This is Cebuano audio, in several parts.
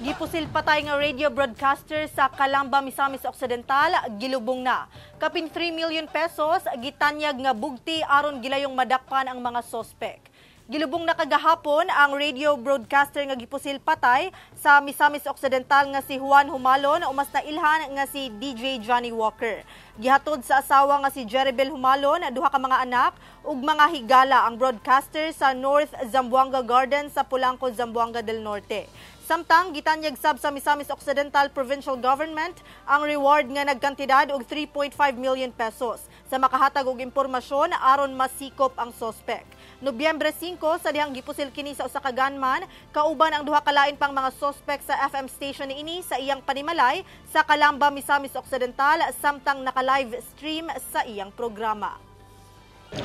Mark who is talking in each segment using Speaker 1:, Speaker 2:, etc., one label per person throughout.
Speaker 1: Gipusil patay nga radio broadcaster sa Calamba, Misamis Occidental, gilubong na. Kapin 3 million pesos gitanyag nga bugti aron gilayong madakpan ang mga sospek. Gilubong na kagahapon ang radio broadcaster nga gipusil patay sa Misamis Occidental nga si Juan Humalon o mas nailhan nga si DJ Johnny Walker. Gihatod sa asawa nga si Jeribel Humalon, duha ka mga anak ug mga higala ang broadcaster sa North Zamboanga Garden sa Polanco, Zamboanga del Norte. Samtang gitanyag sab sa Misamis Occidental Provincial Government ang reward nga nagkantidad og 3.5 million pesos sa makahatag og impormasyon aron masikop ang sospek. Nobyembre 5 sa dihang gipusil kini sa usa ka gunman kauban ang duha ka lain pang mga sospek sa FM station niini sa iyang panimalay sa Calamba, Misamis Occidental samtang naka-live stream sa iyang programa.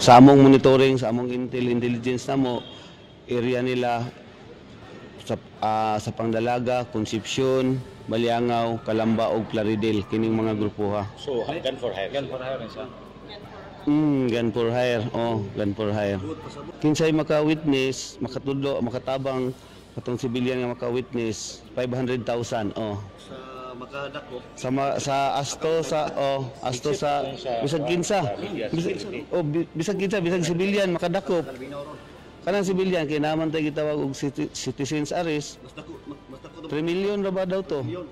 Speaker 2: Sa among monitoring, sa among intelligence namo, area nila sa Pangdalaga, Concepcion, Baliangao, Calamba ug Plaridel, kining mga grupo ha.
Speaker 3: So, gun for hire. Gun for hire siya.
Speaker 2: Gun for hire. Oh, gun for hire. Kinsay maka-witness, makatudlo, makatabang katong civilian nga maka-witness, 500,000. Oh.
Speaker 4: Sa makadakop.
Speaker 2: Sa asto sa, oh, asto sa bisag kinsa. Bisag kinsa, bisag civilian makadakop. Kanang civilian kay naman tay gitawag og citizens arrest.
Speaker 4: Mas dako
Speaker 2: 3 million ra ba daw to?
Speaker 4: Million.